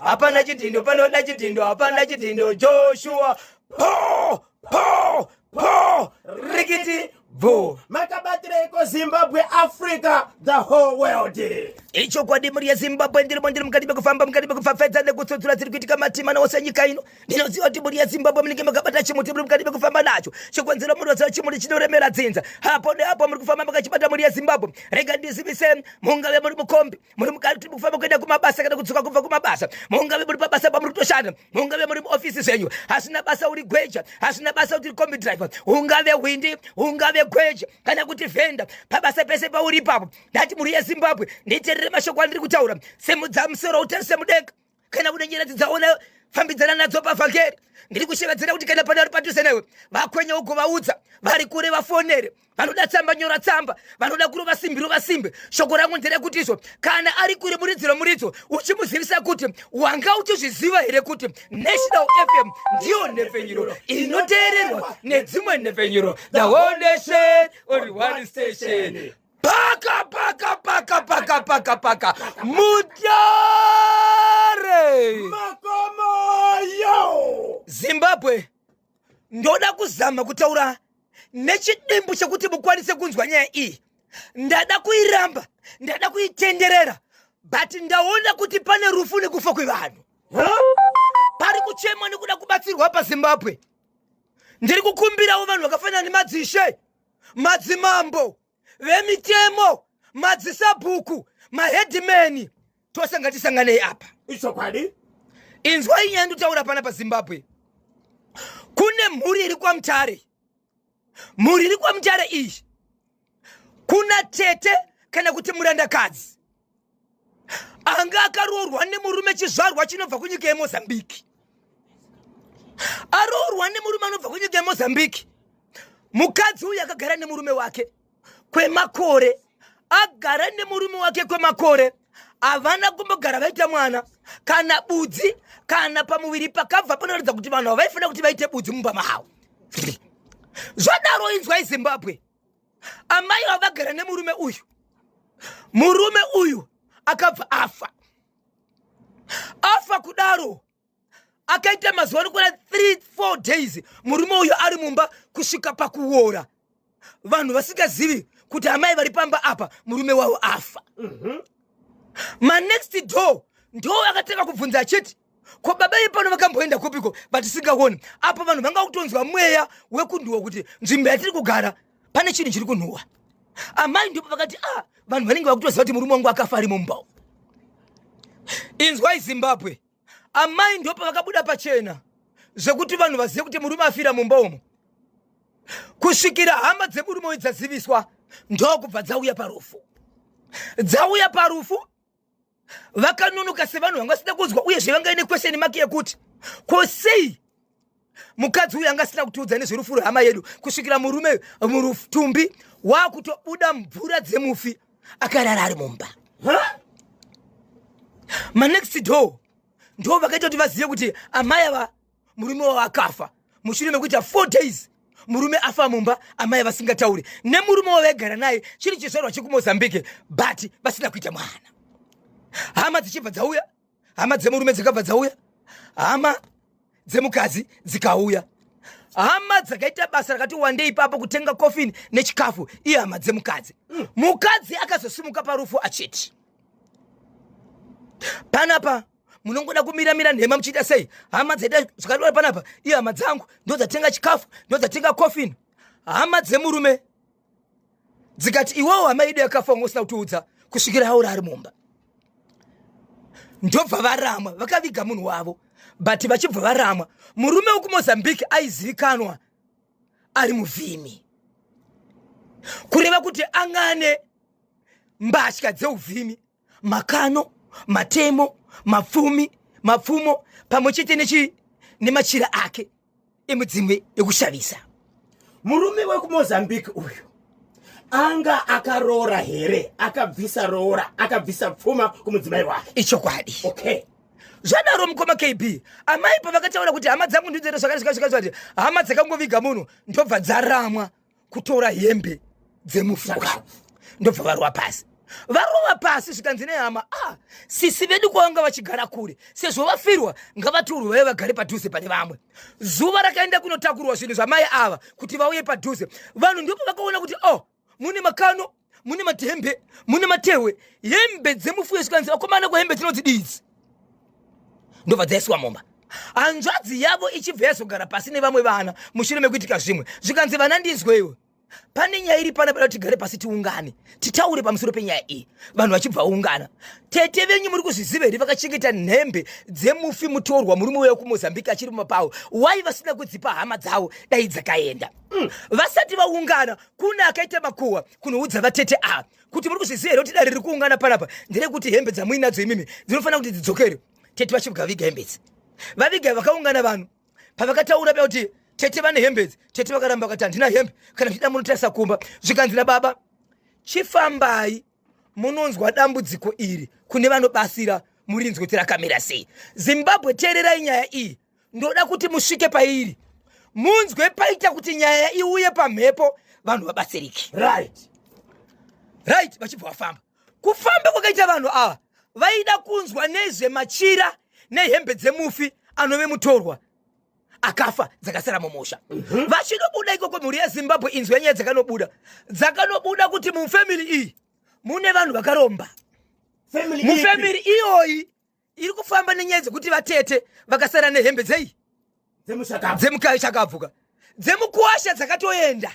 Hapana chidhindo panoda chidhindo, hapana chidhindo. Joshua po po po rikiti bvu. Makabatireiko Zimbabwe, Africa, the whole world? Ichokwadi mhuri yeZimbabwe, ndirimo ndiri mukati mekufamba, mukati mekupfapfaidza nekutsudzura dziri kuitika matima naose nyika ino. Ndinoziva kuti mhuri yeZimbabwe munenge makabata chimuti, muri mukati mekufamba nacho. Chikonzero munoziva chimuti chinoremera dzinza. Apo neapo muri kufamba makachibata mhuri yeZimbabwe. Rega ndizivise, mungave muri mukombi, muri mukati mekufamba kuenda kumabasa kana kudzoka kubva kumabasa, mungave muri pabasa pamuri kutoshanda, mungave muri muofisi zvenyu, hazvina basa uri gweja, hazvina basa kuti kombi driver, ungave hwindi, ungave gweja kana kuti vhenda, pabasa pese pauri ipapo. Ndati mhuri yeZimbabwe, nditerere mashoko andiri kutaura. Simudza musoro utarise mudenga, kana une nyeredzi dzaona fambidzana nadzo pavhangeri. Ndiri kushevedzera kuti kana pane vari padhuze newe, vakwenye ugovaudza, vari kure vafonere, vanoda tsamba nyora tsamba, vanoda kurova simbi rova simbi. Shoko rangu nderekuti izvo kana ari kure muridziro muridzo, uchimuzivisa kuti wanga uchizviziva here kuti National FM ndiyo nhepfenyuro inoteererwa nedzimwe nhepfenyuro, the whole nation on one station. Paka paka paka paka paka paka Mutare Makomoyo. Zimbabwe, ndoda kuzama kutaura nechidimbu chekuti mukwanise kunzwa nyaya iyi. Ndada kuiramba, ndada kuitenderera, but ndaona kuti pane rufu nekufa kwevanhu. Pari kuchemwa nekuda kubatsirwa paZimbabwe. Ndiri kukumbirawo vanhu vakafanana nemadzishe, madzimambo, vemitemo, madzisabhuku, mahedhimeni, tose ngatisanganei apa. Ichokwadi. Inzwai nyaya ndotaura pana paZimbabwe. Kune mhuri iri kwaMutare. Mhuri iri kwaMutare iyi, kuna tete kana kuti murandakadzi anga akaroorwa nemurume chizvarwa chinobva kunyika yeMozambique. Aroorwa nemurume anobva kunyika yeMozambique. Mukadzi uyu akagara nemurume wake kwemakore, agara nemurume wake kwemakore, havana kumbogara vaita mwana kana budzi kana pamuviri pakabva panoratidza kuti vanhu havaifanira kuti vaite budzi mumba mavo. Zvadaro inzwai Zimbabwe, amai vavagara nemurume uyu, murume uyu akabva afa. Afa kudaro akaita mazuva anokwana 3-4 days murume uyu ari mumba kusvika pakuora, vanhu vasingazivi kuti amai vari pamba apa murume wavo afa. Manext door ndo akatanga kubvunza achiti, ko baba ipano vakamboenda kupiko vatisingaoni? Apo vanhu vanga kutonzwa mweya wekunhuwa kuti nzvimbo yatiri kugara pane chinhu chiri kunhuwa. Amai ndipo vakati, ah, vanhu vanenge vakutoziva kuti murume wangu akafa ari mumba. Inzwai Zimbabwe, amai ndipo vakabuda pachena zvekuti vanhu vazive kuti murume afira mumba umo, kusvikira hama dzemurume uyu dzaziviswa, ndokubva dzauya parufu. Dzauya parufu vakanonoka sevanhu vanga vasina kunzwa, uyezve vanga ine question mark yekuti ko sei mukadzi uyu anga asina kutiudza nezverufu rwehama yedu kusvikira murume murutumbi wakutobuda mvura dzemufi akarara ari mumba. Manext door ndo vakaita kuti vazive kuti amai ava murume wavo akafa mushure mekuita 4 days murume afa mumba, amai vasingatauri nemurume wavo vaigara naye chiri chizvarwa chekuMozambique, but vasina kuita mwana. Hama dzichibva dzauya, hama dzemurume dzakabva dzauya, hama dzemukadzi dzikauya, hama dzakaita basa rakati wandei ipapo kutenga coffin nechikafu, iye hama dzemukadzi. Mukadzi akazosimuka parufu achiti, panapa munongoda kumiramira nhema muchiita sei? Hama dzaita zvakadora panapa, iye hama dzangu ndo dzatenga chikafu, ndo dzatenga coffin. Hama dzemurume dzikati, iwewo hama yedu yakafa wanga usina kutiudza kusvikira aura ari mumba. Ndobva varamwa, vakaviga munhu wavo, but vachibva varamwa. Murume wekuMozambique aizivikanwa ari muvhimi, kureva kuti angane mbatya dzeuvhimi, makano, matemo, mapfumi, mapfumo, pamwe chete nemachira ake emudzimwe ekushavisa. Murume wekuMozambique uyu anga akaroora here? Akabvisa roora, akabvisa pfuma kumudzimai wake? Ichokwadi. Okay. Zvadaro mukoma KB, amai pavakataura kuti hama dzangu ndidzere zvakati zvakati zvakati, hama dzakangoviga munhu ndobva dzaramwa kutora hembe dzemufi uyu, ndobva varwa pasi. Varova pasi zvikanzi nehama, ah, sisi vedu kwavanga vachigara kure, sezvo vafirwa ngavatorwe vaive vagare padhuze pane vamwe. Zuva rakaenda kunotakurwa zvinhu zvamai ava kuti vauye padhuze, vanhu ndipo vakaona kuti oh, mune makano, mune madhembe, mune matehwe, hembe dzemufuyo. Zvikanzi vakomana, kuhembe dzinodzididzi ndobva dzaiswa mumba. Hanzvadzi yavo ichibva yazogara pasi nevamwe vana mushure mekuitika zvimwe, zvikanzi vana, ndinzweiwe, pane nyaya iri pana pada tigare pasi tiungane titaure pamusoro penyaya iyi. Vanhu vachibva ungana. Tete venyu muri kuzviziva here vakachengeta nhembe dzemufi mutorwa, murume uya kuMozambique achiri mumapawo? Wai vasina kudzipa hama dzavo dai dzakaenda? Vasati vaungana, kune akaita makuhwa kunoudza vatete ava kuti muri kuzviziva here kuti dare riri kuungana panapa nderekuti hembe dzamuinadzo imimi dzinofanira kuti dzidzokere. Tete vachibva vaviga hembe idzi, vaviga, vakaungana vanhu. Pavakataura paya kuti tete vane hembe idzi, tete vakaramba vakati handina hembe, kana zvichida munotarisa kumba. Zvikanzi nababa, chifambai munonzwa dambudziko iri kune vanobasira, murinzwe kuti rakamira sei. Zimbabwe, teererai nyaya iyi, ndoda kuti musvike pairi munzwe paita kuti nyaya iuye pamhepo, vanhu vabatsirike. Right, vachibva vafamba. Kufamba kwakaita vanhu ava, vaida kunzwa nezvemachira nehembe dzemufi anove mutorwa akafa dzakasara mumusha. Vachinobuda ikoko, mhuri yeZimbabwe, inzwa nyaya dzakanobuda. Dzakanobuda kuti mufamily iyi mune vanhu vakaromba. Family ipi? Mufamily iyoyi iri kufamba nenyaya dzekuti vatete vakasara nehembe dzei? Dzemushakabvu. Dzemushakabvuka, dzemukuwasha dzakatoenda.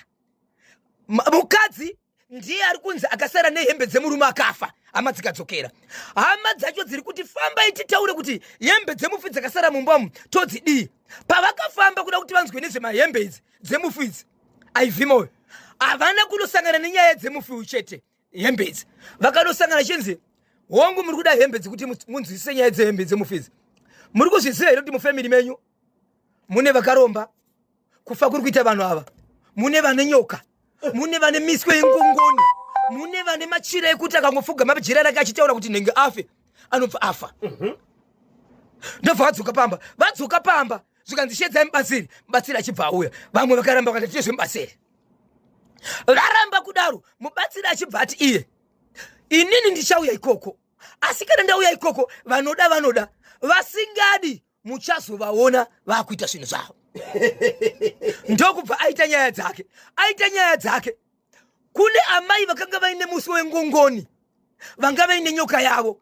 Mukadzi ndiye ari kunzi akasara nehembe dzemurume akafa. Hama dzikadzokera, hama dzacho dziri kuti fambai titaure kuti hembe dzemufi dzakasara mumbamu todzidii. Pavakafamba kuda kuti vanzwe nezvemahembe idzi dzemufi idzi, aivhimoyo havana kunosangana nenyaya dzemufi uyu chete. Hembe idzi vakanosangana chinzi, hongu, muri kuda hembe dzekuti munzwisise nyaya dzehembe dzemufi idzi. Muri kuzviziva here kuti mufamily menyu mune vakaromba? Kufa kuri kuita vanhu ava, mune vane nyoka, mune vane miswe yengongoni, mune vane machira ekuti akangofuga majira rake achitaura kuti nenge afe, anobva afa. Ndobva vadzoka pamba. Vadzoka pamba, zvikanzi shedzai mubatsiri. Mubatsiri achibva auya. Vamwe vakaramba, vakati tezvemubatsiri. Varamba kudaro, mubatsiri achibva ati iye, inini ndichauya ikoko, asi kana ndauya ikoko, vanoda vanoda, vasingadi muchazovaona vakuita zvinhu zvavo. Ndokubva aita nyaya dzake. Aita nyaya dzake, kune amai vakanga vaine musi wengongoni, vanga vaine nyoka yavo.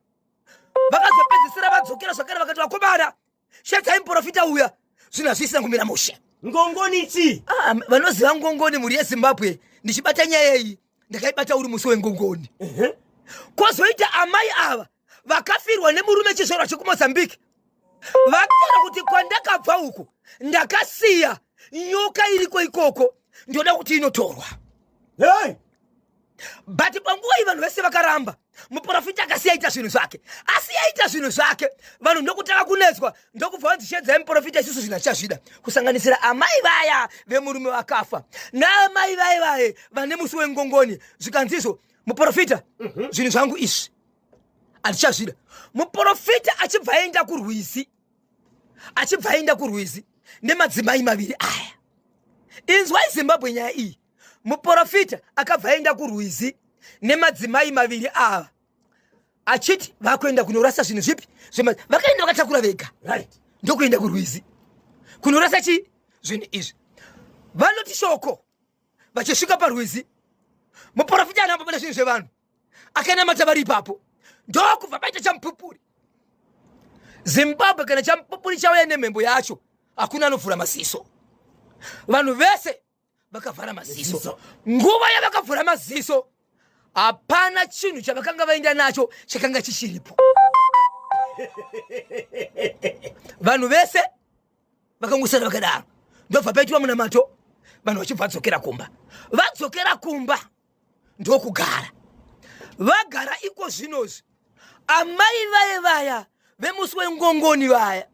Vakazopedzisira vadzokera zvakare, vakati vakomana, shedzai muprofita uya, zvinhu hazvisina kumira mushe. Ngongoni chii? Ah, vanoziva ngongoni, mhuri yeZimbabwe, ndichibata nyaya iyi ndakaibata uri musi wengongoni. Kwozoita amai ava vakafirwa nemurume chizvarwa chekuMozambique, vataura kuti kwandakabva uku ndakasiya nyoka iriko ikoko, ndoda kuti inotorwa. Hey! But panguva iyi vanhu vese vakaramba. Muprofita akasiya aita zvinhu zvake. Asi aita zvinhu zvake, vanhu ndokutanga kunetswa, ndokubva vanzi shedzai muprofita, isusu zvinhu hatichazvida, kusanganisira amai vaya vemurume vakafa naamai vaye vaye vane musi wengongoni. Zvikanzizvo, muprofita, zvinhu zvangu izvi handichazvida. Muprofita achibva aenda kurwizi, achibva aenda kurwizi nemadzimai maviri aya. Inzwai Zimbabwe nyaya iyi. Muprofita akabva aenda kurwizi nemadzimai maviri ava achiti vakuenda kunorasa zvinhu zvipi. Vakaenda vakatakura vega, ndokuenda kurwizi kunorasa chii, zvinhu izvi. Vanoti shoko vachisvika parwizi, muprofita anambobata zvinhu zvevanhu, akanamata vari ipapo, ndokubva paita chamupupuri. Zimbabwe, kana chamupupuri chauya nemhembo yacho, hakuna anovhura maziso. Vanhu vese vakavhara maziso. Nguva yavakavhura maziso, hapana chinhu chavakanga vaenda nacho chakanga chichiripo. Vanhu vese vakangosara vakadaro. Ndobva paitwa munamato, vanhu vachibva vadzokera kumba. Vadzokera kumba ndokugara. Vagara iko zvinozvi, amai vaye vaya vemusi wengongoni vaya,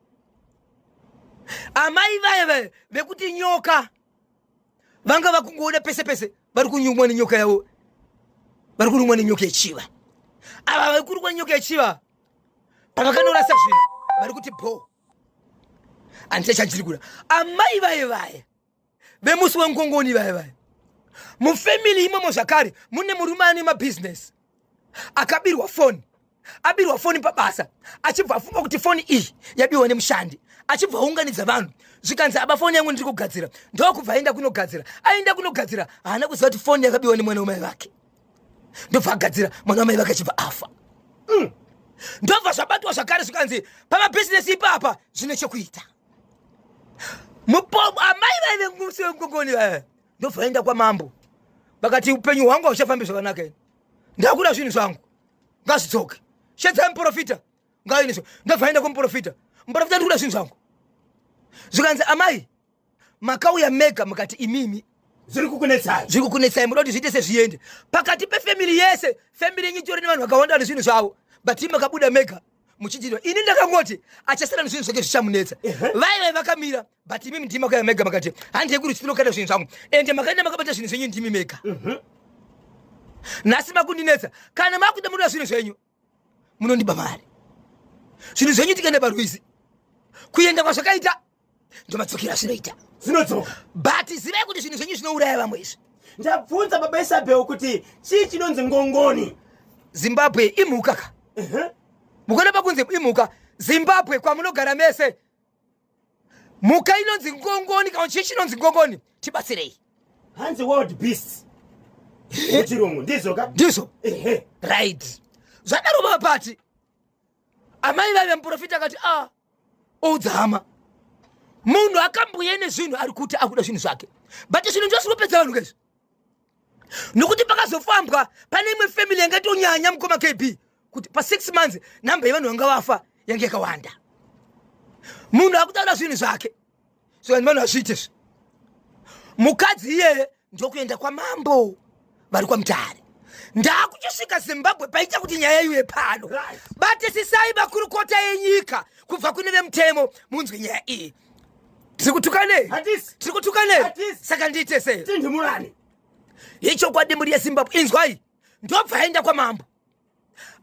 amai vaye vaye vekuti nyoka vanga vakungoona pese pese, vari kunyumwa nenyoka yavo, vari kurumwa nenyoka yechiva. Ava vari kurumwa nenyoka yechiva, pavakanorasa zvinhu vari kuti bho, handita chandiri kuda. Amai vaye vaya vemusi wengongoni vaya vaya, mufamily imomo zvakare mune murume ane mabhizinesi. Akabirwa foni, abirwa foni pabasa, achibva afunga kuti foni iyi yabiwa nemushandi, achibva aunganidza vanhu, zvikanzi aba foni yangu, ndiri kugadzira. Ndokubva aenda kunogadzira. Aenda kunogadzira, haana kuziva kuti foni yakabiwa nemwana wamai vake. Ndobva agadzira, mwana wamai vake achibva afa. Ndobva zvabatwa zvakare, zvikanzi pamabhizinesi ipapa zvine chekuita. Amai vaive musi wengongoni vaya ndobva aenda kwamambo, vakati upenyu hwangu hauchafambi zvakanaka, ini ndakuda zvinhu zvangu, ngazvidzoke, shedzai muprofita ngainiswe. Ndobva aenda kumuprofita, muprofita, ndikuda zvinhu zvangu. Zvikanzi, amai, makauya mega mukati imimi zviri kukunetsai. Zviri kukunetsai, muda kuti zviite sezviende pakati pefamily yese. Family yenyu itori nevanhu vakawanda vane zvinhu zvavo, but imi makabuda mega muchichitwa. Ini ndakangoti achasara nezvinhu zvake zvichamunetsa. Vaive vakamira, but imimi ndimi makauya mega makati handei kuri tinokata zvinhu zvangu, ende makaenda makabata zvinhu zvenyu ndimi mega. Nhasi makundinetsa. Kana makuda, munoda zvinhu zvenyu, munondiba mari, zvinhu zvenyu. Tikaenda parwizi, kuenda kwazvakaita ndomadzokera zvinoita. Zvinodzoka. But zivai kuti zvinhu zvenyu zvinouraya vamwe izvi. Ndabvunza baba Isabel kuti chii chinonzi ngongoni. Zimbabwe imhuka ka. Mukaona pakunzi imhuka, Zimbabwe kwamunogara mese, mhuka inonzi ngongoni kana chii chinonzi ngongoni? Tibatsirei. Hanzi wild beasts muchirungu, ndizvo ka? Ndizvo. Right, zvadaro mapati amai vaive muprofita akati a oudza hama, munhu akambuye nezvinhu ari kuti akuda zvinhu zvake, but zvinhu ndo zvinopedza vanhu kaizvi, nokuti pakazofambwa pane imwe family yanga itonyanya, mukoma KB, kuti pa6 months namba yevanhu vanga vafa yange yakawanda. Munhu akutaura zvinhu zvake, so vanhu hazviite izvi. Mukadzi iyeye ndokuenda kwamambo vari kwaMutare. Ndakuchisvika Zimbabwe paita kuti nyaya iuye pano. Batisisai makurukota enyika kubva kune vemutemo, munzwe nyaya iyi. Tiri kutukanei? Hatisi. Tiri kutukanei? Hatisi. Saka ndiite sei? Tindimurani. Ichokwadi, mhuri yeZimbabwe, inzwai. Ndobva aenda kwamambo.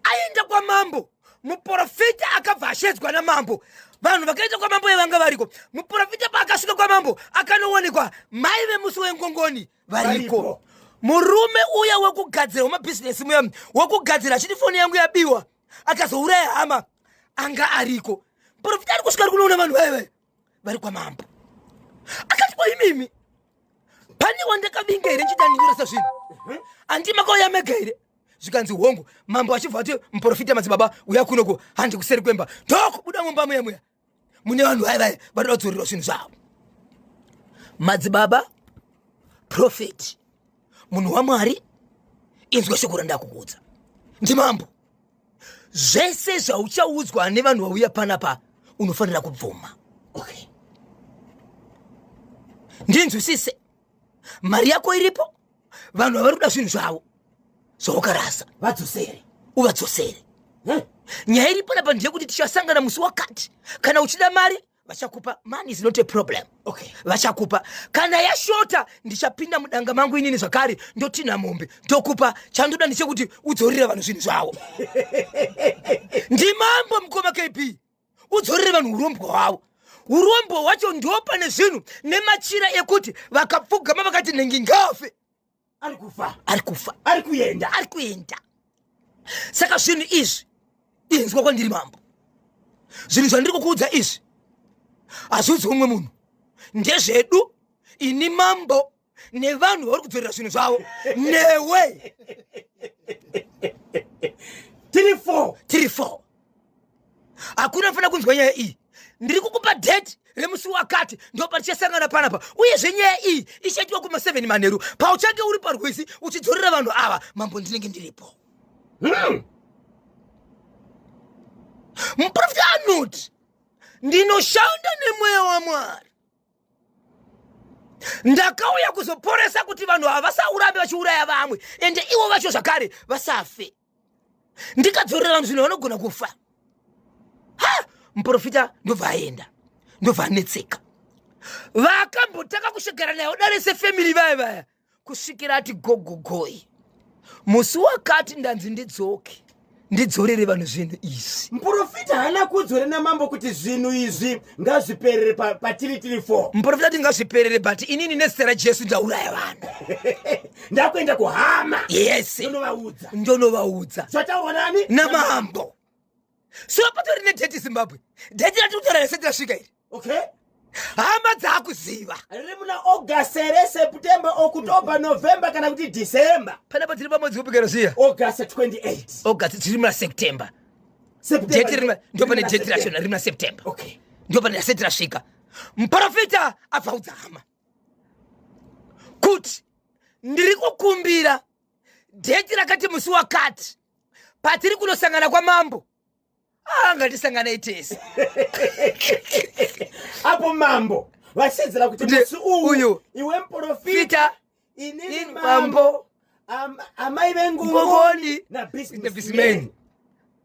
Aenda kwamambo, muprofita akabva ashedzwa namambo. Vanhu vakaenda kwamambo yevanga variko. Muprofita paakasvika kwamambo, akanoonekwa mai vemusi wengongoni variko. Variko. Murume uya wekugadzira, wemabhizinesi muya wekugadzira, achiti foni yangu yabiwa, akazouraya hama, anga ariko. Muprofita ari kusvika, ari kunoona vanhu vaive vari kwamambo, akati, kwaimimi pane wandakavinga here nchiti andinyoresa zvinhu? Handi makauya mega here? Zvikanzi hongu. Mambo achibva ati, muprofita, madzibaba, uya kunoko, handi kuseri kwemba. Ndokubuda mumba muya muya mune vanhu vai vai vanoda kudzorerwa zvinhu zvavo. Madzibaba prophet, munhu waMwari, inzwa shoko randakukuudza. Ndimambo, zvese zvauchaudzwa nevanhu vauya panapa unofanira kubvuma. Ndinzwisise, mari yako iripo, vanhu vavari kuda zvinhu zvavo zvaukarasa. Vadzosere. Uvadzosere. Nyaya iri panapa ndeyekuti tichasangana musi wakati. Kana uchida mari, vachakupa. Money is not a problem. Vachakupa. Kana yashota, ndichapinda mudanga mangu inini zvakare, ndotinha mombe, ndokupa. Chandoda ndechekuti udzorere vanhu zvinhu zvavo. Ndimambo, mukoma KB, udzorere vanhu urombwa hwavo. Urombwa hwacho ndo pane zvinhu nemachira ekuti vakapfugama vakati nhengi ngafe. Ari kufa. Ari kufa. Ari kuenda. Ari kuenda. Saka zvinhu izvi, inzwa kwandiri mambo, zvinhu zvandiri kukuudza izvi hazviudzi umwe munhu, ndezvedu ini mambo nevanhu vari kudzorera zvinhu zvavo newe. Tiri four. Tiri four, hakuna fanira kunzwa nyaya iyi. Ndiri kukupa date remusi wakati, ndo patichasangana panapa. Uyezve nyaya iyi ichaitwa kuma7 manheru, pauchange uri parwizi uchidzorera vanhu ava. Mambo, ndinenge ndiripo. Muprofita anoti, ndinoshanda nemweya waMwari, ndakauya kuzoporesa kuti vanhu ava vasaurambe vachiuraya vamwe, ende ivo vacho zvakare vasafe. Ndikadzorera vanhu zvinhu, vanogona kufa. Ha, muprofita ndobva aenda, ndobva anetseka. Vakambotanga kusvigara naye dare sefamily vaya vaya, kusvikira ati gogogoi, musi wakati ndanzi ndidzoke. Ndidzorere vanhu zvinhu izvi. Muprofita haana kuudzwa namambo kuti zvinhu izvi ngazviperere patiri tiri 4. Muprofita ati ngazviperere, but inini nezita raJesu ndauraya vanhu. Ndakuenda kuhama. Yes. Ndonovaudza. Ndonovaudza. Zvataurwa nani? Namambo. So patori nedheti Zimbabwe. Dheti ratiri kutaura risati rasvika iri. Okay. Hama dzakuziva. Riri muna August here, September, October, November kana kuti December? Panapa tiri pamwedzi upi zviya? August 28. August tiri muna September. Date riri ndo pane date racho riri muna September. Okay. Ndo pane rasati rasvika. Muprofita abvaudza hama kuti ndiri kukumbira date rakati musi wakati patiri kunosangana kwamambo. Ah, ngatisanganei tese. Apo mambo vachedzera kuti musi uyu iwe muprofita, inini mambo, amai vengongoni nabusinessman,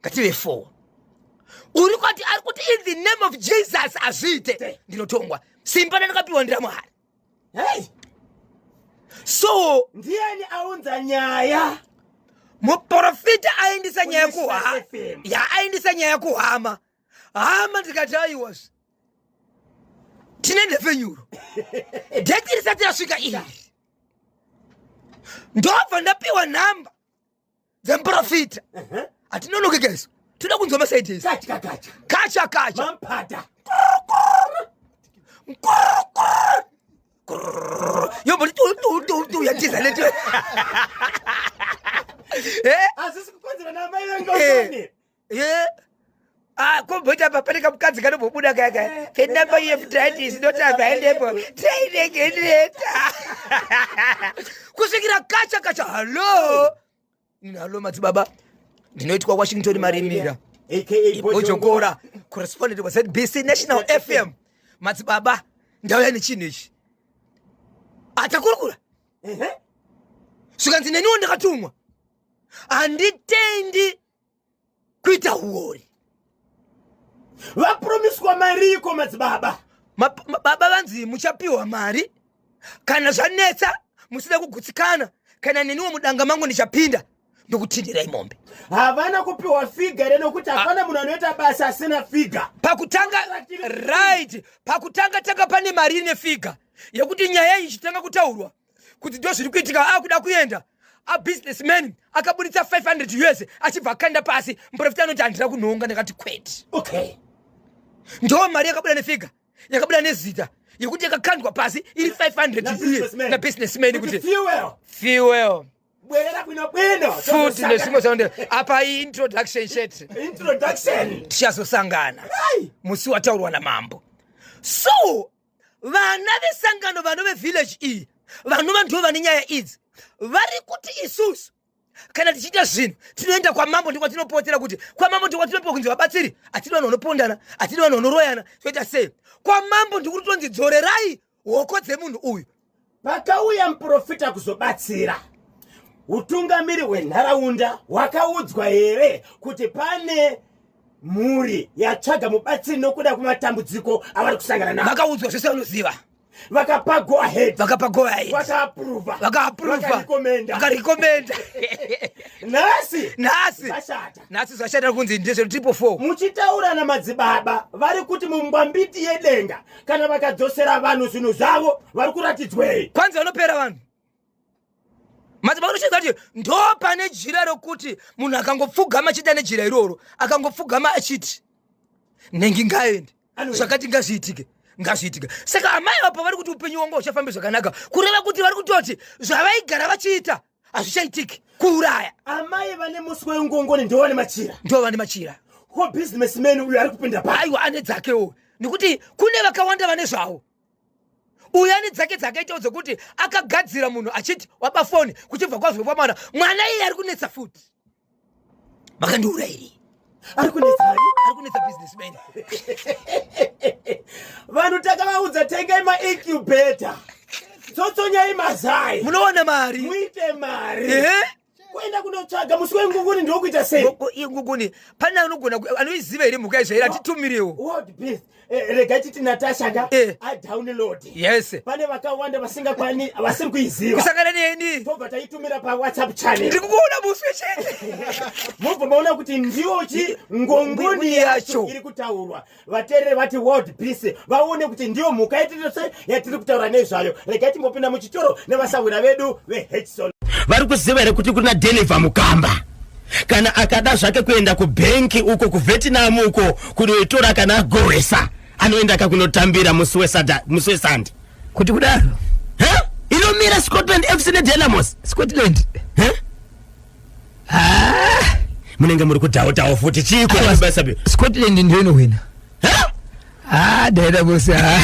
ngative four. Uri kwati ari kuti in the name of Jesus azviite, ndinotongwa simba randakapiwa ndiramwari. Hey. So ndiani aunza nyaya? Muprofita aendesa nyaya kuhama, yaaendesa nyaya kuhama. Hama ndikati aiwazve tine nhepfenyuro, dheti risati rasvika iri, ndobva ndapiwa nhamba dzemuprofita. Hatinonoke isu, toda kunzwa masaidi esi. Kacha kacha. Kacha kacha. Mampata. Yomboti tu tu tu tu yatiza leto. Eh? Hazvisi kukonzera namai vengongoni. Eh. Ah, komboita apa pane kamukadzi kanombobuda kaya kaya. The number you have tried is not available. Try it again later. Kusvikira kacha kacha. Hello. Hello madzibaba. Ndinoitwa Washington Marimira. AKA Bojongora, correspondent wa ZBC National FM. Madzibaba, ndauya nechinhu ichi. Atakurukura. Zvikanzi neniwo ndakatumwa. Handitendi kuita huori. Vapromiswa mariko madzibaba? Baba vanzi muchapiwa mari kana zvanetsa, musida kugutsikana, kana neniwo mudanga mangu ndichapinda ndokutindirai mombe. Havana kupiwa figure here? Nokuti hapana munhu anoita basa asina figure. Pakutanga, right, pakutanga tanga pane mari ine figure yekuti nyaya iyi ichitanga kutaurwa kuti ndo zviri kuitika, akuda kuenda abusinessman akaburitsa 500 US achibva akanda pasi. Muprofita anoti handina kunhonga, ndakati kwete. Ndo mari yakabuda nefigure, yakabuda nezita yekuti yakakandwa pasi iri 500 US nabusinessman kuti fuel, fuel, bwerera bwino bwino, futi nezvimwe zvaonde apa. Introduction chete. Introduction. Tichazosangana musi wataurwa namambo. So vana vesangano, vana vevillage iyi, vanova ndo vane nyaya idzi, vari kuti isusu kana tichiita zvinhu tinoenda kwamambo, ndikwatinopotera kuti kwamambo ndikwatinopota kunzi vabatsiri. Hatidi vanhu vanopondana, hatidi vanhu vanoroyana. Toita sei kwamambo? Ndikuti tonzi dzorerai hoko dzemunhu uyu. Pakauya muprofita kuzobatsira, utungamiri hwenharaunda hwakaudzwa here kuti pane mhuri yatsvaga mubatsiri nokuda kwematambudziko avari kusangana nawo? Vakaudzwa zvese, vanoziva. Vakapa go ahead? Vakapa go ahead. Vakaapprova? Vakaapprova. Vakarecommenda? Vakarecommenda. Nhasi Nhasi zvashata. Nhasi zvashata, kunzi ndezve 444. Muchitaura namadzibaba, vari kuti mungwambiti yedenga kana vakadzosera vanhu zvinhu zvavo, vari kuratidzwei? Kwanzi vanopera vanhu. Madzibaba unochiziva kuti ndo pane jira rokuti munhu akangopfugama achiita nejira iroro, akangopfugama achiti nhengi ngaende, Anyway. zvakati ngazviitike, ngazviitike. Saka amai vapo vari kuti upenyu wangu huchafambi zvakanaka, kureva kuti vari kutoti zvavaigara vachiita hazvichaitiki, kuuraya. Amai vane musi wengongoni ndo vane machira. Ndo vane machira. Ko businessman uyu ari kupinda pa? Aiwa, ane dzakewo, nekuti kune vakawanda vane zvavo. Uyu ane dzake dzakaitawo dzekuti akagadzira munhu achiti waba foni, kuchibva kwazvo kwamwana mwana iye ari kunetsa futi, makandiurayiri. Ari kunetsani? Ari kunetsa businessman. Vanhu takavaudza, tengai maincubator, tsotsonyai mazai, munowana mari, muite mari. Ehe. Kuenda kunotsvaga musi wengunguni ndokuita sei? Ingunguni pane anogona anoiziva here mhuka izvaira titumirewo. World Peace. Eh, regai titi Natasha ka Eh. adownload. Yes. Pane vakawanda vasingakwani vasiri kuiziva. Kusangana neni. Tobva taitumira paWhatsApp channel. Ndiri kukuona musi wechete. Mubva maona kuti ndiyo chi ngongoni yacho iri kutaurwa. Vateereri vati World Peace vaone kuti ndiyo mhuka yatiri se yatiri kutaura nezvayo. Regai timbopinda muchitoro nevasahwira vedu veHedson. Vari kuziva here kuti kuna Deliver Mukamba? Kana akada zvake kuenda kubhenki uko kuVietnam uko kunoitora kana agohwesa anoenda ka kunotambira musi wesande. Kuti kudaro? He? Inomira Scotland FC neDynamos. Scotland. He? Ah! Munenge muri kudhautawo futi chiiko basa be? Scotland ndiyo inohwina. He? Ah, Dynamos. Ah.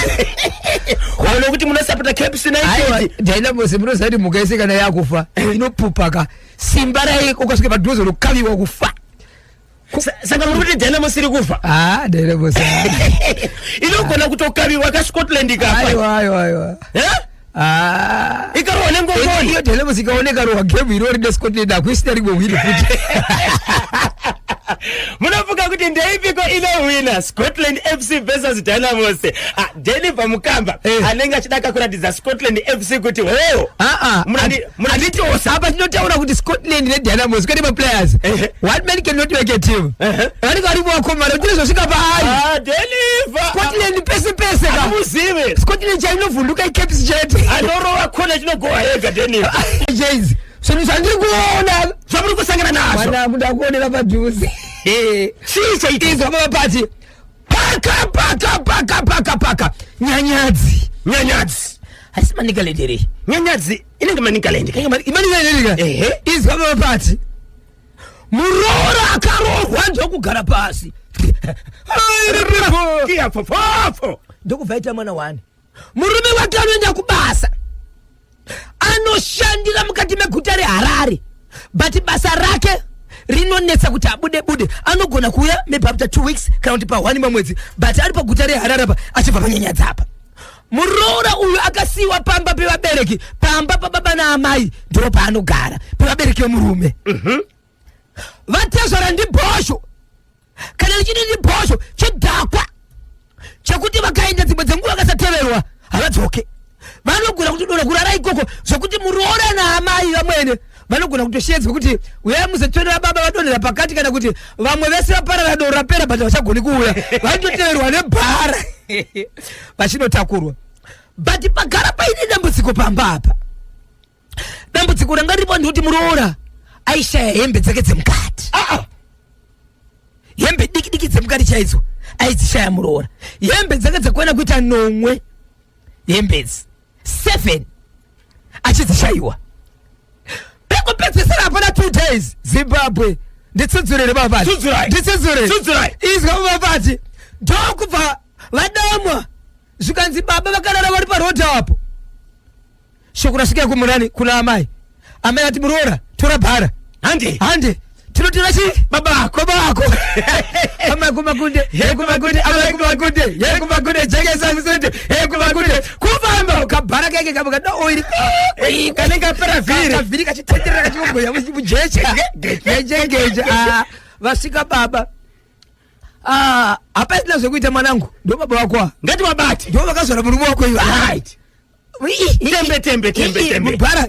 Waona kuti munosapota Caps United. Dynamos munoziva kuti mhuka yese kana yakufa inopupa ka. Simba rayo ukasvika padhuze unokaviwa kufa. Saka muri kuti Dynamos iri kufa? Ah, Dynamos. Ah. Inogona kutokaviwa ka Scotland ikafa. Aiwa, aiwa, aiwa. Eh? Ah. Ikarohwa nengongoni. Iyo Dynamos ikaoneka rohwa game irori neScotland hakuisina rimwe win futi. Munofunga kuti ndeipiko inohwina Scotland FC versus Dynamos? Ah, Deliver Mukamba Eh. anenge achida kakuratidza Scotland FC kuti ho. Ah, ah. Munanditosa. Apa tinotaura kuti Scotland neDynamos kwete maplayers. Ehe. One man cannot make a team. Ehe. Vanenge varipo vakomana kuti zvosvika paari. Ah, Deliver. Scotland pese pese ka. Hamuzive. Scotland chainovhunduka icaps chete. Anorova kona chinogoha yega Deliver. Jays. Zvinhu zvandiri kuona zvamuri kusangana nazvo. Mwana muda kuonera padhuze. Chii chaitika? Izwa baba pati. Paka paka paka paka paka. Nyanyadzi. Nyanyadzi. Haisi Manicaland here? Nyanyadzi inenge Manicaland. Manicaland ka? Ehe. Izwa baba pati. Muroora akaroorwa ndokugara pasi. Kia fofofo. Ndokubva aita mwana wani. Murume wake anoenda kubasa. Anoshandira mukati meguta reHarare. But basa rake rinonetsa kuti abude bude. Anogona kuuya maybe after 2 weeks kana kuti pa 1 mamwedzi. But ari paguta reHarare apa achibva panyanyadza apa. Muroora uyu akasiyiwa pamba pevabereki, pamba pababa naamai ndipo paanogara, pevabereki vemurume. Vatezvara ndibhosho. Kana ndichiti ndibhosho, chidhakwa chekuti vakaenda dzimwe dzenguva vakasateverwa havadzoke. Vanogona kutodona kurara ikoko zvekuti muroora naamai vamwene vanogona kutoshedzwa kuti uyai muzotorera baba vadonhera pakati, kana kuti vamwe vese vaparara doro rapera but vachagoni kuuya, vanototeverwa nebhara vachinotakurwa. But pagara paine dambudziko pamba apa. Dambudziko ranga riripo ndekuti muroora aishaya hembe dzake dzemukati. Hembe diki diki dzemukati chaidzo aidzishaya muroora. Hembe dzake dzekuenda kuita nomwe hembe idzi 7 achidzishayiwa. Pekupedzisira hapana 2 days Zimbabwe nditsudzurire baba. Tsudzurai. Nditsudzure. Tsudzurai. Izwa baba pati. Ndokubva vadamwa zvikanzi baba vakarara vari paroad apo. Shoko rasvika kumurani kuna amai. Amai ati muroora tora bhara. Hande. Hande. Tinotora chi? Baba ako. Baba ako. Amai kumakunde, ye kumakunde, amai kumakunde, ye kumakunde, jekesa musunde, ye kumakunde. Kufamba kabhara keke kabuka da oiri. Kanenge kapera vhiri. Kavhiri kachitenderera kachikogoya mujecha. Geje geje. Ah, vasvika baba. Ah, hapana zvekuita mwanangu. Ndo baba wako. Ngati wabate. Ndo vakazvara murume wako iwe. Right. Tembe tembe tembe tembe. Bhara.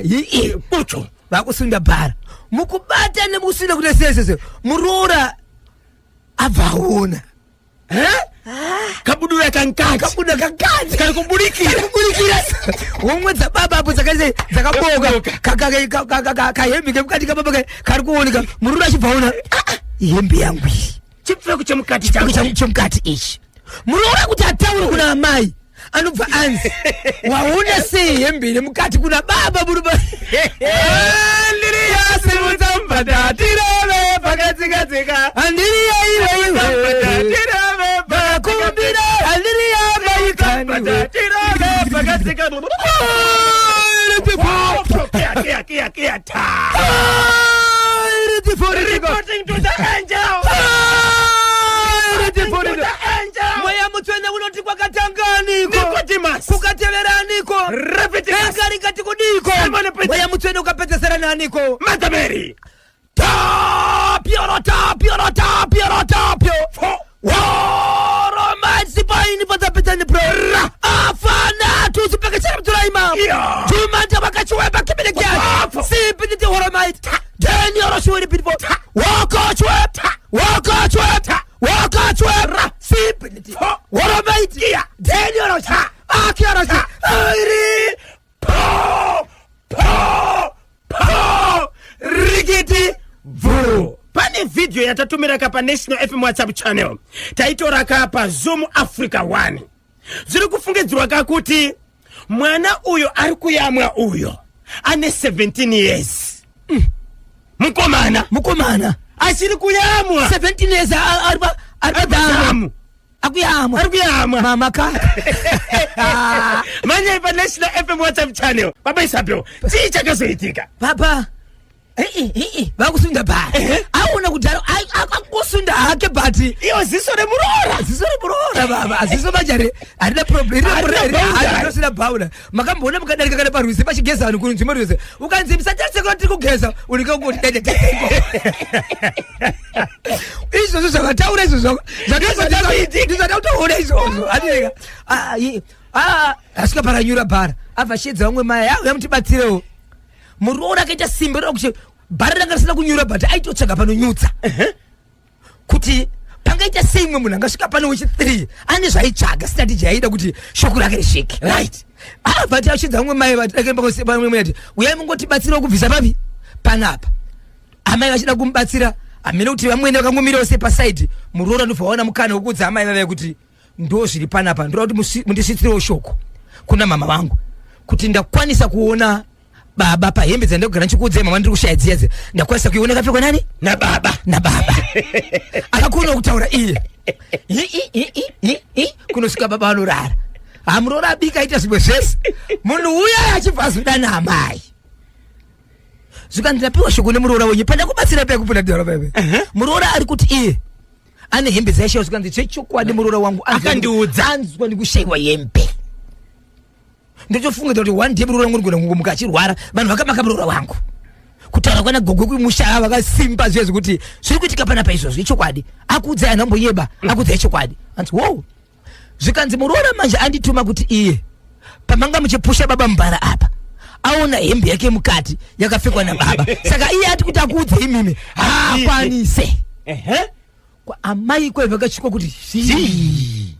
Bucho. Vakusunda bhara. Mukubata nemukusunda kuti sese. Muroora abva aona. Eh? Kabudura kankati. Kabudura kankati. Kari kuburikira. Kari kuburikira. Homwe dzababa apo dzakaise dzakaboka. Kahembe kemukati kababa kari kuoneka. Muroora achibva aona. Hembe yangu iyi. Chipfeko chemukati changu. Chipfeko chemukati ichi. Muroora kuti ataure kuna amai. Anobva anzi waona sei hembe ine mukati kuna baba murume. Andiriya simudza mubhadha tirove pakatsika-tsika. Andiriya iwe iwe. Tirove Vakumbira andiriya maikani. Tirove pakatsika. Kia kia kia ta. Reporting to the angel. Reporting to the angel. Mweya mutsvene unoti kwakatanganiko? Nicodemus. Kukateveraniko? Leviticus. Denga rikati kudiko? Simon Peter. Mweya mutsvene ukapedzesera naniko? Mother Mary. Tapio tapio tapio tapio. Woro mazipaini padzapedzani pro. Afana tuzipekechera mturaima. Yeah. Jumanja vakachiweba kibelekia. Afa. Sipiniti horo mait. Deni oro shuwiri pitpo. Woko chwep. Woko chwep. Woko chwep. Sipiniti. Horo mait. Deni oro cha. Aki oro cha. Airi. Po! Po! Po! Rikiti. Bvu! Pane vhidhiyo yatatumira ka panational FM WhatsApp channel, taitora ka paZoom Africa 1. Zviri kufungidzirwa ka kuti mwana uyo ari kuyamwa uyo ane 17 years. Mukomana Mukomana. Achiri kuyamwa. 17 years ari padhamu. Dhamu. Akuyamwa. Ari kuyamwa. Mama ka. Manyai panational FM WhatsApp channel. Baba Isabel, chii chakazoitika? Papa. Vakusunda bhara. Aona kudhara akangosunda hake, but Iyo ziso remuroora. Ziso remuroora baba, ziso manje harina problem. Harina boundary. Rinosina bhauna. Makamboona mukadarika kana parwizi pachigeza vanhu kunzvimbo rwizi, ukanzi musatariseko, tiri kugeza, unenge kungoti dede. Izvozvo zvakataura izvozvo ndizvatakutoona izvozvo atireka asvika paranyura bhara, abva shedza vamwe mai, auya mutibatsirewo. Muroora akaita simba rokuti bhara ranga risina kunyura, but aitotsvaga panonyutsa kuti pangaita sei mumwe munhu angasvika pano wechi3. Ane zvaitsvaga, strategy yaida kuti shoko rake risvike. Abva ti achidza vamwe mai vati, "Uyai mungotibatsirawo kubvisa papi panapa." Amai vachida kumubatsira, hamene kuti vamwene vakangomirawo sepasaidi. Muroora ndobva waona mukana wekuudza amai vavai kuti, "Ndo zviri panapa, ndoda kuti mundisvitsirewo shoko kuna mama vangu kuti ndakwanisa kuona baba pahembe dzandakugara ndichikuudzai mama ndiri kushaya dziya dziya, ndakwanisa kuiona kapfekwa nani?" Nababa. Nababa. Akakona kutaura iye. I, i, i, i, i, i, kunosvika baba vanorara. Hamuroora abika, aita zvimwe zvese, munhu uya achibva azoda naamai. Zvikanzi, "Ndapiwa shoko nemuroora wenyu pandakubatsira paya kupinda dhora paya. Muroora ari kuti iye ane hembe dzaishayiwa." Zvikanzi, "Chechokwadi, muroora wangu Akandiudza. anzwa nekushayiwa hembe. Ndotofunga kuti one day muroora wangu ndigona kungomuka achirwara. Vanhu vakamaka muroora wangu." Kutaura kwana gogo kumusha vakasimba zviya zvekuti zviri kuitika panapa izvozvo ichokwadi, akuudzai anamboyeba, akuudzai chokwadi. Anzi wo zvikanzi, "Muroora manje andituma kuti iye pamanga muchipusha baba mubhara apa, aona hembe yake mukati yakapfekwa nababa, saka iye ati kuti akuudze imimi haakwanise." Amai kwai vakasvikwa kuti zii.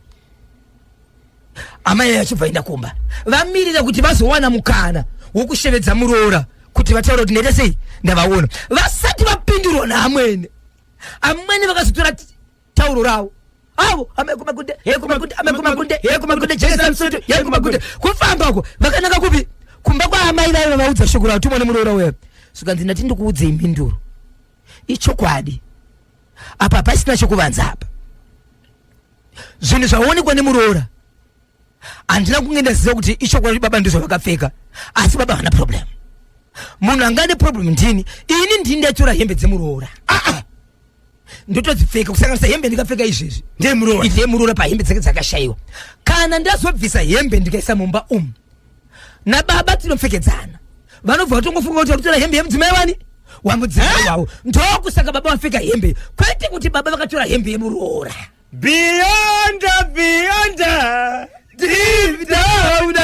Amai vachibva enda kumba, vamirira kuti vazowana mukana wokushevedza muroora kuti vataura kuti ndaita sei, ndavaona. Vasati vapindurwa naamwene, amwene vakazotora tauro ravo avo, amai kumakunde, he kumakunde, amai kumakunde, he kumakunde, jesa musutu, he kumakunde. Kufamba uko vakanaka kupi? Kumba kwaamai vaiva vaudza shoko ravo tumwa nemuroora uya. Zvikanzi, "Ndati ndikuudzei mhinduro ichokwadi apa, hapasina chokuvanza apa. Zvinhu zvaonekwa nemuroora, handina kunge ndaziva kuti ichokwadi baba ndizvo vakapfeka, asi baba havana problem. Munhu anga ane problem ndini. Ini ndini ndatora hembe dzemuroora." Aa, ndotodzipfeka, kusanganisa hembe ndikapfeka izvezvi. Ndemuroora. Ndemuroora pahembe dzake dzakashayiwa. Kana ndazobvisa hembe ndikaisa mumba umu nababa tinopfekedzana, vanobva vatongofunga kuti vakutora hembe yemudzimai wani, wamudzimai wavo. Ndokusaka baba vapfeka hembe, kwete kuti baba vakatora hembe yemuroora." Beyond, beyond, Deep down,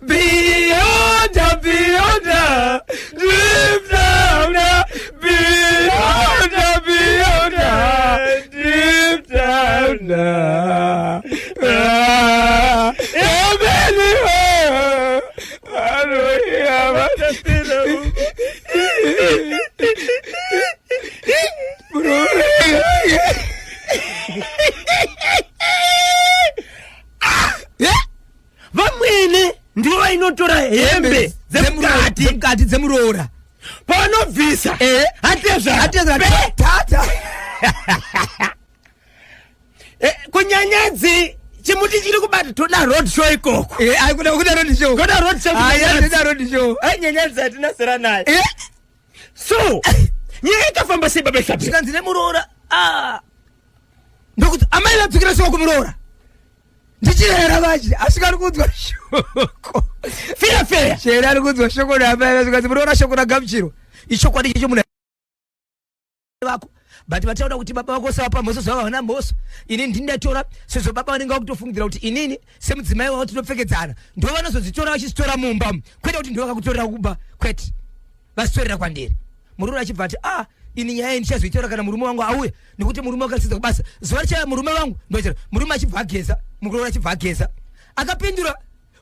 beyond, beyond, deep down, beyond, beyond, deep down. Ah, yeah, baby, Vamwene ndivo vainotora hembe dzemukati. Dzemukati dzemuroora. Pavanobvisa, Atezva. Atezva. Tata. Kunyanyadzi chimuti chiri kubata, toda road show ikoko. Kuda road show. Kuda road show. Kuda road show. Ai, Nyanyadzi hatina zera naye. So nyaya ikafamba sei, baba Isabel? Zvikanzi nemuroora, ah, ndokuti amai vadzokera shoko kumuroora, ndichirera vachi asvika ari kuudzwa shoko. Feya feya. Chera ari kuudzwa shoko naamai, zvikanzi, "Muroora, shoko ragamuchirwa, ichokwadi chicho munhu." Vako, but vataura kuti baba vako savapa mhosva, zvava havana mhosva. Inini ndini ndatora, sezvo baba vanenge vakutofungidzira kuti inini semudzimai wavo tinopfekedzana. Ndo vanozodzitora vachizitora mumba, kwete kuti ndo vakakutorera kumba, kwete, vazitorera kwandiri. Murume achibva ati, "Ah, ini nyaya iyi ndichazoitora kana murume wangu auya, nekuti murume wakatsidza kubasa zuva richaya murume wangu ndochera." Murume achibva ageza, muroora achibva ageza, akapindura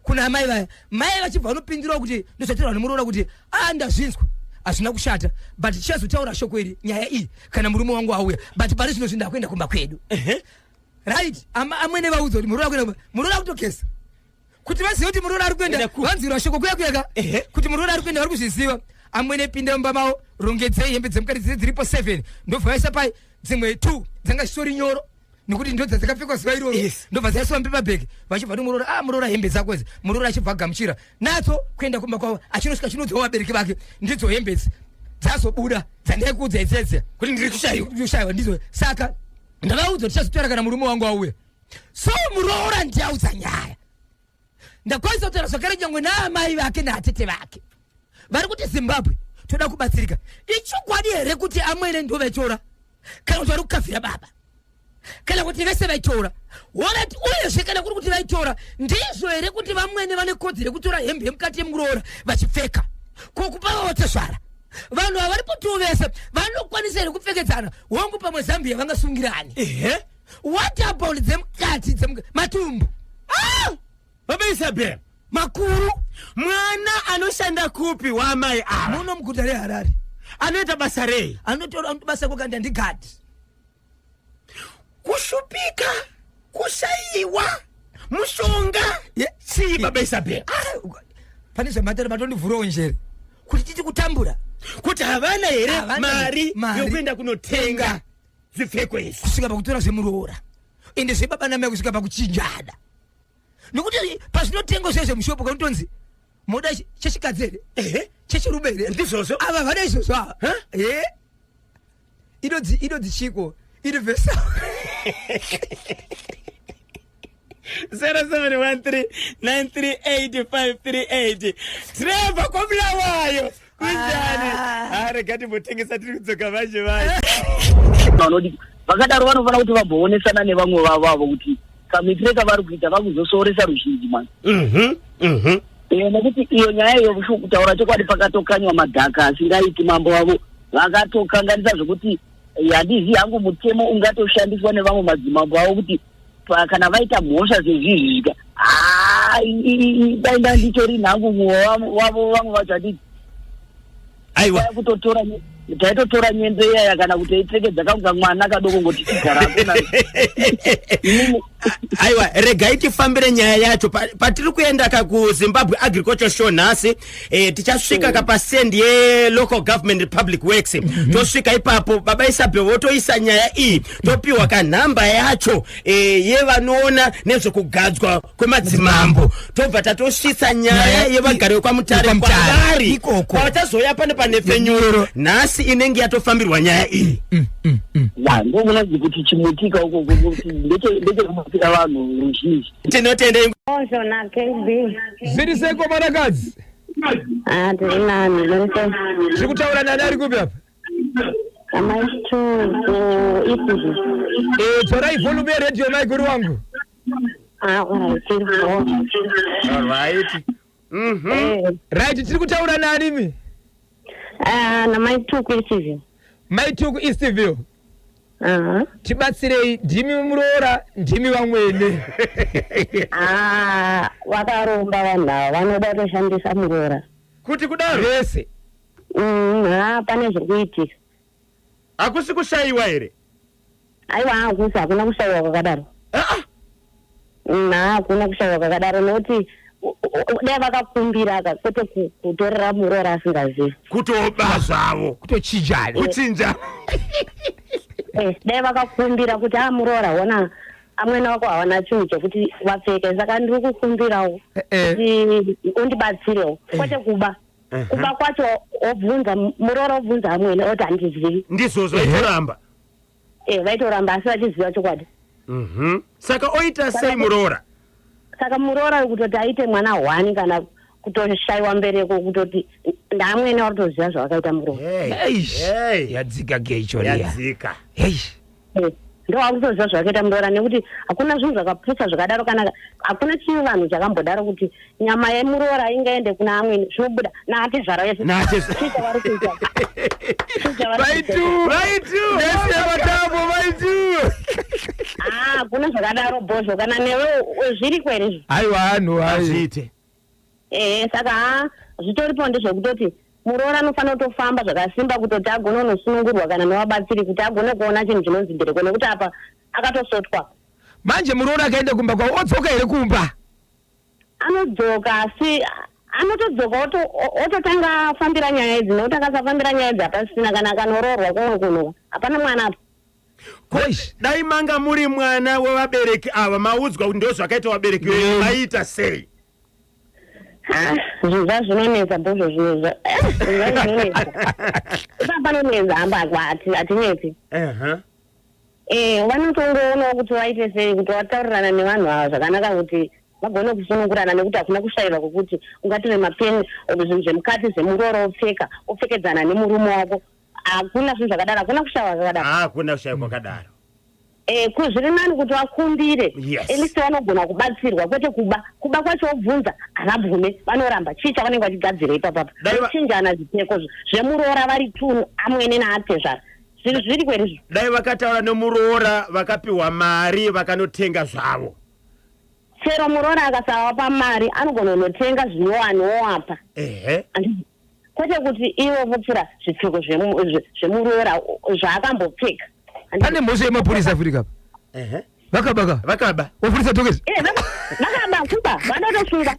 kuna amai vaya. Mai vachibva vanopindurawo kuti ndozvatorwa nemuroora kuti, "A, ndazvinzwa, hazvina kushata, but tichazotaura shoko iri, nyaya iyi, kana murume wangu auya. But pari zvino zvindakuenda kumba kwedu." Right, amwene vaudza kuti muroora kuenda, muroora kutogeza, kuti vazive kuti muroora ari kuenda. Vanzwirwa shoko kuya kuyaka kuti muroora ari kuenda, vari kuzviziva. Amwene pinda mumba mavo, rongedzei hembe dzemukati dzese dziripo 7, ndobva vaisa pai dzimwe 2 dzanga zvitori nyoro nekuti ndo dzadzakapfekwa zuva iroro. Ndobva dzaiswa mupaper bag, vachibva ti muroora, "A, muroora, hembe dzako idzi." Muroora achibva agamuchira natso kuenda kumba kwavo. Achinosvika, chinodzawo vabereki vake, "Ndidzo hembe idzi dzazobuda dzandaikuudza idzedze kuti ndiri kushayiwa." Kushayiwa ndidzo, saka ndavaudza tichazotaura kana murume wangu auya. So muroora ndiaudza nyaya, ndakwanisa kutaura zvakare nyangwe naamai vake naatete vake vari kuti Zimbabwe toda kubatsirika. Ichokwadi here kuti amwene ndo vaitora, kana kuti vari kukavhira baba, kana kuti vese vaitora? Alright, uyezve kana kuri kuti vaitora, ndizvo here kuti vamwene vane kodzero yekutora hembe yemukati yemuroora vachipfeka? Ko kupa vavotezvara? Vanhu ava varipo tu vese vanokwanisa here kupfekedzana? Hongu, pamwe Zambia vangasungirani. What about dzemukati, matumbu? Ah! Baba Isabel. Makuru. Mwana anoshanda kupi waamai ava? Muno muguta reHarare. Anoita basa rei? Anotora basa kwakanda ndigadhi. Kushupika, kushayiwa mushonga. Chii, baba Isabel? Ah, pane zvamatara matondivhurawo njere kuti titi kutambura. Kuti havana here Havana mari mari yokuenda kunotenga zvipfeko izvi? Kusvika pakutora zvemuroora, ende zvebaba namai, kusvika pakuchinjana, nekuti pazvinotengwa zviya zvemushopo kanotonzi moda chechikadzi here, chechirume here? Ndizvozvo. Ava vada izvozvo ava. Huh? E, inodzi chiko, universal. 0713938538. Trevor kwaBulawayo, kunjani? Ah. Rega timbotengesa, tiri kudzoka manje manje. Vanodi vakadaro vanofanira kuti vamboonesana nevamwe vavo avo kuti kamitire kavari kuita vakuzosooresa ruzhinji mani. Nekuti iyo nyaya iyo, kutaura chokwadi, pakatokanywa madhaka asingaiti. Mambo vavo vakatokanganisa zvekuti handizivi hangu mutemo ungatoshandiswa nevamwe madzimambo avo kuti kana vaita mhosva sezvizvi zvika dai ndanditori nhangu mumwe wavo, vamwe vacho handiti. Aiwa. Kutotora, taitotora nyembe iyaya kana kuti aipfekedza kangu kamwana kadoko ngoti chigarako. Aiwa, regai tifambire nyaya yacho. Patiri kuenda ka kuZimbabwe Agriculture Show nhasi, tichasvika ka pastand yeLocal Government Republic Works. Tosvika ipapo, baba Isabel votoisa nyaya iyi, topiwa kanhamba yacho yevanoona nezvekugadzwa kwemadzimambo, tobva tatosvitsa nyaya Nyaya yevagari vekwaMutare vekwaMutare, kwavari ikoko. Kwavachazouya pane panhepfenyuro nhasi inenge yatofambirwa nyaya iyi. Ya, ndokunonzi kuti chimutika uko kuti ndechekubatsira vanhu ruzhinji. Tinotenda. Osho na KB. Zviri seko, mwanakadzi? Ah, tiri nani, muri sei? Zviri kutaura nani, ari kupi apa? Amai tu ku Ipswich. Dzorai volume yeredhiyo, maiguru wangu. Ah, alright, tiri bo. Alright. Right, tiri kutaura nani mi? Ah, na mai tu ku Ipswich. Maituku, Eastville. Ah. Tibatsirei, ndimi muroora, ndimi vamwene. Ah, vakaromba vanhu ava, vanoda kutoshandisa muroora. Kuti kudaro? Vese. Ha, pane zviri kuitika. Hakusi kushayiwa here? Aiwa, hakusi, hakuna kushayiwa kwakadaro. Ah. Ha, hakuna kushayiwa kwakadaro nekuti dai vakakumbira ka, kwete kutorera muroora asingazivi. Kutoba zvavo. Kutochinjana. Kuchinja. Dai vakakumbira kuti, "A, muroora, hona amwene wako hawana chinhu chekuti vapfeke, saka ndiri kukumbirawo kuti undibatsirewo," kwete kuba. Kuba kwacho obvunza muroora, obvunza amwene, oti, "Handizivi." Ndizvozvo, itoramba. Vaitoramba asi vachiziva chokwadi. Saka oita sei muroora? Saka muroora kutoti aite mwana hwani kana Kutoshayiwa mbereko, kutoti ndamwene vari kutoziva zvavakaita muroora. Hey, Eish. hey. Yadzika gecho riya. Yadzika. Hei. Ndovakutoziva zvavakaita muroora, nekuti hakuna zvinhu zvakapusa zvakadaro, kana hakuna chivanhu chakambodaro kuti nyama yemuroora ingaende kuna amweni, zvinobuda naatezvara yese. Naatezvara. Chii chavari kuita? Chii chavari kuita? Vaitu. Vaitu. Nese matambo vaitu. Ah, hakuna zvakadaro bhozvo, kana newe zviriko here izvo? Aiwa, anhu hai. Hazviite. Ehe, saka ha, zvitoripo ndezvekutoti muroora anofanira kutofamba zvakasimba kutoti agone kunosunungurwa kana nevabatsiri, kuti agone kuona chinhu chinonzi mbereko, nekuti apa akatosotwa. Manje muroora akaenda kumba kwavo, odzoka here kumba? Anodzoka, asi anotodzoka ototanga afambira nyaya idzi, nekuti akasafambira nyaya idzi hapasisina, kana akanoroorwa kumwe kuno hapana mwana apa. Eish. Dai manga muri mwana wevabereki ava, maudzwa kuti ndo zvakaita vabereki venyu, maiita sei? Ah, zvinhu zvazvinonetsa bhozvo, zvinhu zvinonetsa ipa panonetsa hamba, hatinetsi. Vanotongoonawo kuti vaite sei kuti vataurirana nevanhu ava zvakanaka, kuti vagone kusunungurana, nekuti hakuna kushayirwa kwekuti ungatore mapeni, zvinhu zvemukati zvemuroora, opfeka, opfekedzana nemurume wako. Hakuna zvinhu zvakadaro, hakuna kushayirwa zvakadaro. Hakuna kushaya kwakadaro. Zviri nani kuti vakumbire. Yes. At least vanogona kubatsirwa, kwete kuba. Kuba kwacho wobvunza, havabvume, vanoramba. Chii chavanenge vachigadzira ipapapa? Chinjana zvipfeko zvemuroora vari two, amwene naatezvara. Zvinhu zviri kweri izvo. Dai vakataura nemuroora, vakapiwa mari, vakanotenga zvavo. Chero muroora akasavapa mari, anogona kunotenga zvinyowani wowapa. Kwete kuti ivo vopfura zvipfeko zvemuroora zvaakambopfeka. Pane mhosva yemapurisa Afrika apa. Vakabaka. Vakaba. Wapurisa tokezi. Vakaba, kuba vanotosungwa.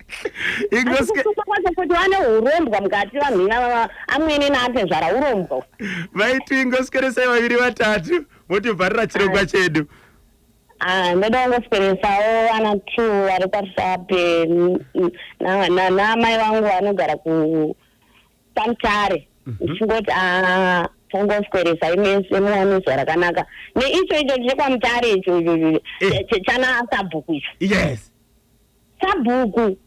Asi kusungwa kwacho kuti vane urombwa mukati, vanhu ivava amwene naatezvara, urombwa. Vaiti ingosweresai vaviri vatatu, motivharira chirongwa chedu. Ah, ndoda kungosweresawo vana two vari kwaRusape, naamai vangu vanogara ku paMutare, ndichingoti ah, tongosweresai mese, muwane zuva rakanaka, neicho icho chekwaMutare icho icho chana sabhuku icho. Sabhuku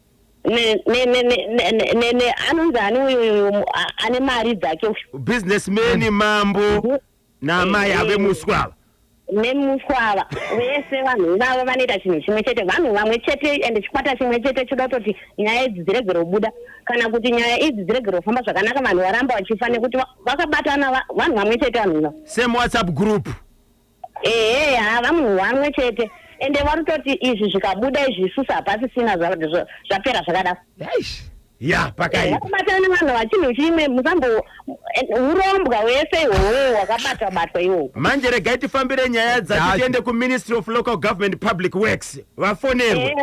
anonzi ani uyu ane mari dzake uyu? Businessman mambo naamai ave muswava. Nemuswava vese, vanhu ivavo vanoita chinhu chimwe chete, vanhu vamwe chete, ende chikwata chimwe chete choda kutoti nyaya idzi dziregere kubuda, kana kuti nyaya idzi dziregere kufamba zvakanaka, vanhu varamba vachifa, nekuti vakabatana, vanhu vamwe chete vanhu ivavo. Same WhatsApp group. Ehe, ha, vanhu vamwe chete, ende vari kutoti izvi zvikabuda izvi, isusu hapasisina, zvapera zvakadaro. Eish. Ya, pakaipa. Vakabatana vanhu vachinhu chimwe, musambo urombwa wese ihwohwo hwakabatwa batwa ihwohwo. Manje regai tifambire nyaya dzacho. Dzacho. Tiende kuMinistry of Local Government, Public Works, vafonerwe.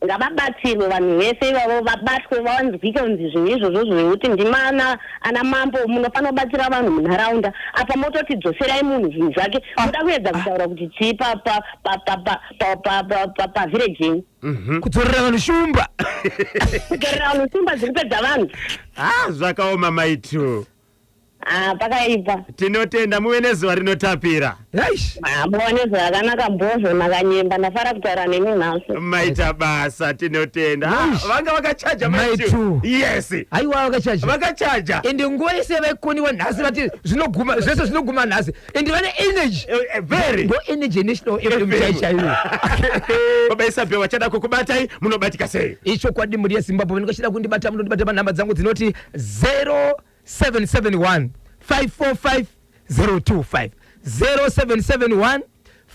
Ngavabatsirwe vanhu vese ivavo, vabatwe, vanzwike kunzi zvinhu izvozvo zvekuti ndimana ana mambo munofanira kubatsira vanhu munharaunda, apa mototi dzoserai munhu zvinhu zvake, muda kuedza kutaura kuti chii pavhireji yenyu? Kudzorera vanhu shumba. Kudzorera vanhu shumba dziri kupedza vanhu. Ah, zvakaoma maitu. Ah, pakaipa. Tinotenda, muve nezuva rinotapira. Eish. Ah, muone zuva rakanaka, bhozvo nakanyemba, ndafara kutaura nemi nhasi. Maita basa, tinotenda. Ah, Eish. vanga vakachaja. Maitu. Yes. Aiwa, vakachaja. Vakachaja. Ende nguva yese vaikoniwa, nhasi vati zvinoguma zvese, zvinoguma nhasi, ende vane energy. Very. Ndo energy yeNational FM chai chaiyo. Baba Isabel vachada kukubatai, munobatika sei? Ichokwadi, mhuri yeZimbabwe, vanenge vachida kundibata, munondibata panhamba dzangu dzinoti 0771 545 025, 0771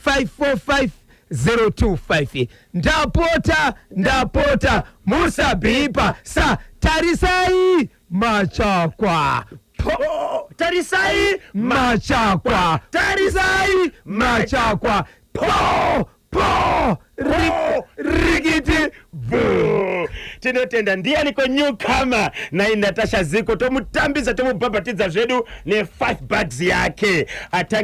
545 025. Ndapota, ndapota, musabhipa sa tarisai machakwa po. Oh, tarisai. Machakwa, tarisai machakwa, po po rikiti. Bu. Tinotenda. Ndianiko newcomer nai Natasha Ziko? Tomutambisa, tomubhabhatidza zvedu ne5 bags yake atange.